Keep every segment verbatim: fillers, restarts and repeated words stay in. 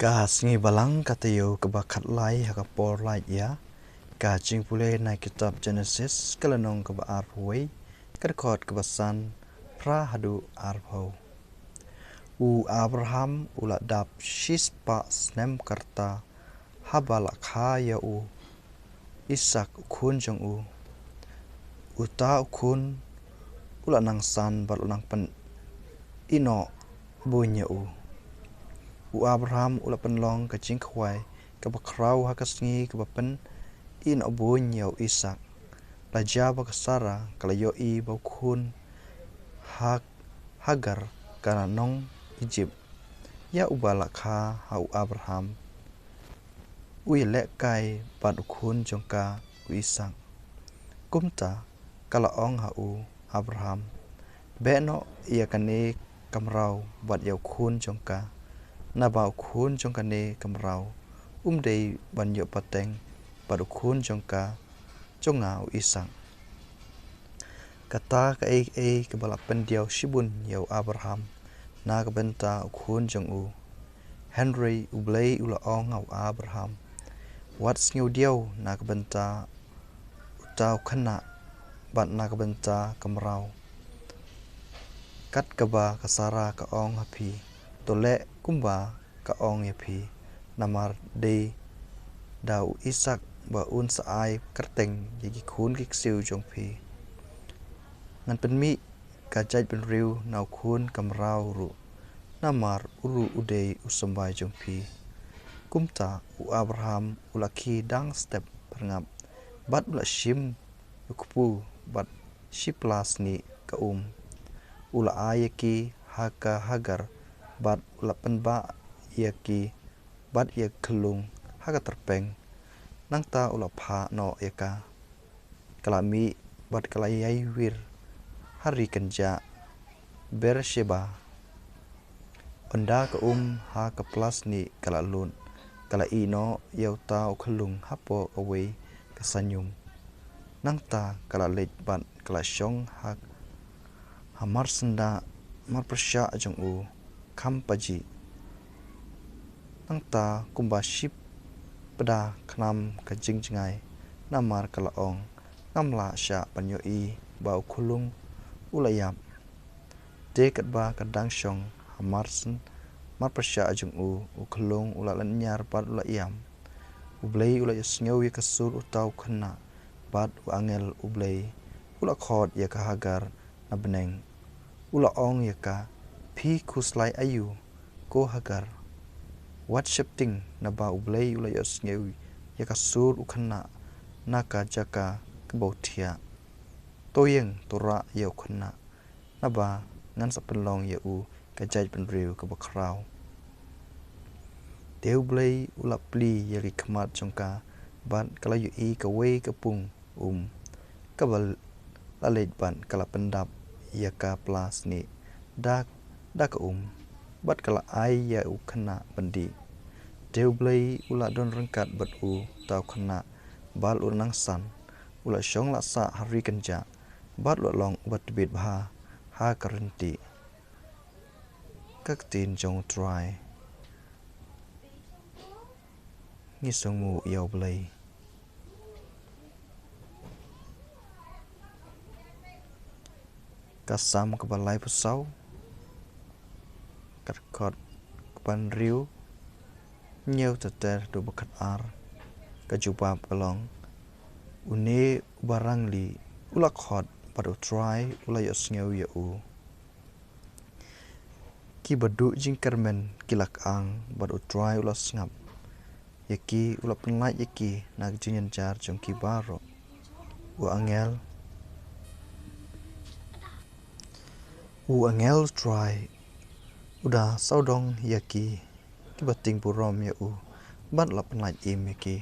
Ka sngi Balang ka taïew kaba khatlai ha ka por lait ïa ka jingpule na kitab Genesis, ka lynnong kaba arphew wei, ka dkhot kaba san phra haduh arphew. U Abraham u la dap shispah snem ka rta haba la kha ïa u Isak u khun jong u. Uta u khun u la nang san bad u la nang pyn-i noh buiñ ïa u. U Abraham u la pynlong ka jingkhawai kaba khraw ha ka sngi kaba pyn-i noh buiñ ïa u Isak. La jia ba ka Sara ka la ïohi ba u khun ha Hagar ka nong Ijipt, ïa uba la kha ha u Abraham, u ïalehkai bad u khun jong ka u Isak. Kumta ka la ong ha u Abraham, "Beh noh ïa kane ka mraw bad ïa u khun jong ka, naba u khun jong kane ka mraw um dei ban ïoh pateng bad u khun jong ka, jong nga u Isak." Kata kaei kaei kaba la pyndiaw shibun ïa u Abraham na ka bynta u khun jong u. Hynrei U Blei u la ong ha u Abraham, "Wat sngewdiaw na ka bynta uta u khynnah bad na ka bynta ka mraw. Kat kaba ka Sara ka ong ha phi, to leh kumba ka ong ïa phi, namar dei da u Isak ba un sa ai kyrteng ïa ki khun ki ksiew jong phi. Ngan pynmih ka jaitbynriew na u khun ka mraw ruh, namar u ruh u dei u symbai jong phi." Kumta u Abraham u la khie dang step pyrngap bad u la shim u kpu bad shi pla snieh ka um. U la ai ïa ki ha ka Hagar bad u la pynbah ïa ki bad ïa ka khyllung ha ka tyrpeng. Nangta u la phah noh ïa ka. Ka la mih bad ka la ïai wir ha ri kynjah Beersheba. Ynda ka um ha ka pla snieh ka la lut, ka la ïeh noh ïa uta u khyllung hapoh kawei ka saiñum. Nangta ka la leit bad ka la shong ha, ha marsyndah marpyrshah jong u kham pajih. Nangta kumba shi pda khnam ka jingjngai, namar ka la ong, "Ngam lah shah ban ïohi ba u khyllung u la ïap." Te katba ka dang shong ha marsyn, marpyrshah jong u, u khyllung u la lynñiar bad u la ïam. U Blei u la ïohsngew ïa ka sur uta u khynnah bad u angel U Blei u la khot ïa ka Hagar na bneng. U la ong ïa ka, "Phi khuslai aïu, ko Hagar? Wat sheptieng, naba U Blei u la ïohsngew ïa ka sur u khynnah na ka jaka kaba u thiah. To ïeng, to rah ïa u khynnah, naba ngan sa pynlong ïa u ka jaitbynriew kaba khraw." Te U Blei u la plie ïa ki khmat jong ka bad ka la ïohi kawei ka pung um kaba la leit bad ka la pyndap ïa ka pla snieh da, da ka um bad ka la ai ïa u khynnah ban dih. Te U Blei u la don ryngkat bad uta u khynnah bad u la nang san. U la shong la sah ha ri kynjah bad u la long uba tbit bha ha ka ryntieh. Ka ktien jong U Trai. Ngi sngewnguh ïa U Blei. Ka Salm kaba laiphew saw, ka dkhot kaba hynriew, hynñiew ter ter haduh ba khatar. Ka jubab ka long, "Une uba rangli u la khot bad U Trai u la ïohsngew ïa u. Kiba duh jingkyrmen ki la kyang bad U Trai u la sngap. Ïa ki u la pynlait ïa ki na ka jingjynjar jong ki baroh. U angel, u angel U Trai u da sawdong ïa ki kiba tieng burom ïa u bad la pynlait im ïa ki."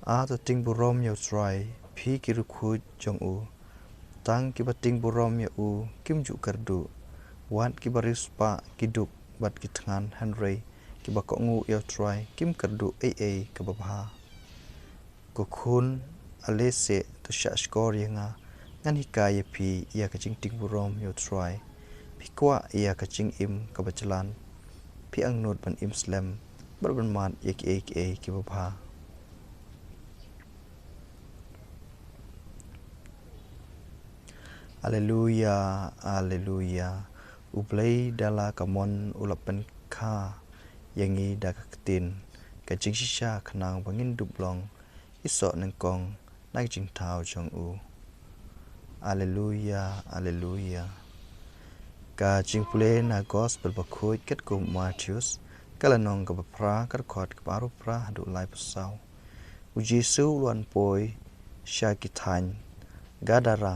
A, to tieng burom ïa U Trai, phi ki riewkhuid jong u. Tang kiba tieng burom ïa u kim ju kyrduh. Wat kiba riewspah ki duk bad ki thngan, hynrei kiba kohnguh ïa U Trai kim kyrduh ei ei kaba bha. Ko khun, ale seh, to shah shkor ïa nga, ngan hikai ïa phi ïa ka jingtieng burom ïa U Trai. Phi kwah ïa ka jingim kaba jlan, phi angnud ban im slem bad ban mad ïa kiei kiei kiba bha. Aleluia, aleluia. U Blei da la ka mon u la pynkha ïa ngi da ka ktien ka jingshisha khnang ba ngin dup long i soh nyngkong na ka jingthaw jong u. Aleluia, aleluia. Ka jingpule na gospel bakhuid katkum u Mathaios, ka lynnong kaba phra, ka dkhot kaba arphew phra haduh laiphew saw. U Jisu u la wan poi sha ki thaiñ Gadara,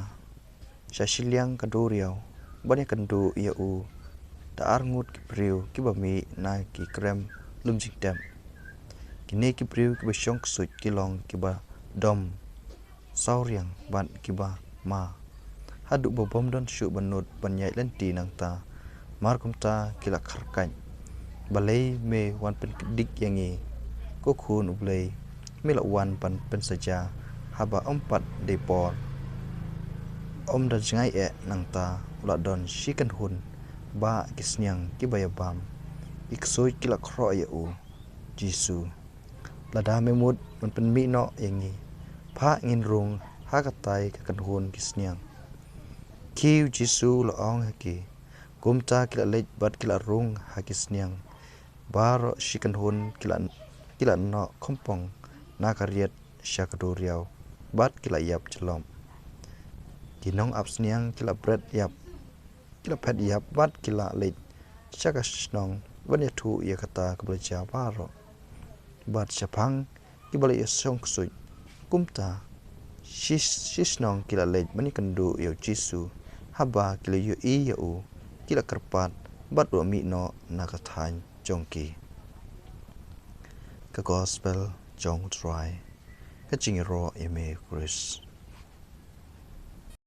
sha shiliang ka duriaw, ban ïakynduh ïa u da arngut ki briew kiba mih na ki krem lum jingtep. Kine ki briew kiba shong ksuid ki long kiba dom sawriang bad kiba ma, haduh ba bym don shuh ba nud ban ïaid lynti nangta. Mar kumta ki la kharkait, balei me wan pyndik ïa ngi, ko Khun U Blei? Me la wan ban pynsaja haba ym pat dei por. Ym da jngai eh nangta u la don shi kynhun ba ki sniang kiba ïabam. Ki ksuid ki la khroh ïa u Jisu. Lada me mut ban pynmih noh ïa ngi, phah ngin rung ha katai ka kynhun ki sniang. Ki u Jisu u la ong ha ki. Kumta ki la leit bad ki la rung ha ki sniang. Baroh shi kynhun ki la, ki la noh khongpong na ka riat sha ka duriaw bad ki la ïap jyllop. Ki nongap sniang ki la phet ïap, ki la phet ïap bad ki la leit sha ka shnong ban ïathuh ïa kata kaba la jia baroh. Bad shaphang kiba la ïashong ksuid. Kumta shi, shi shnong ki la leit ban ïakynduh ïa u Jisu. Haba ki la ïohi ïa u, ki la kyrpad bad u la mih noh na ka thaiñ jong ki. Ka gospel jong u Trai. Ka jingïaroh ïa me Khrist.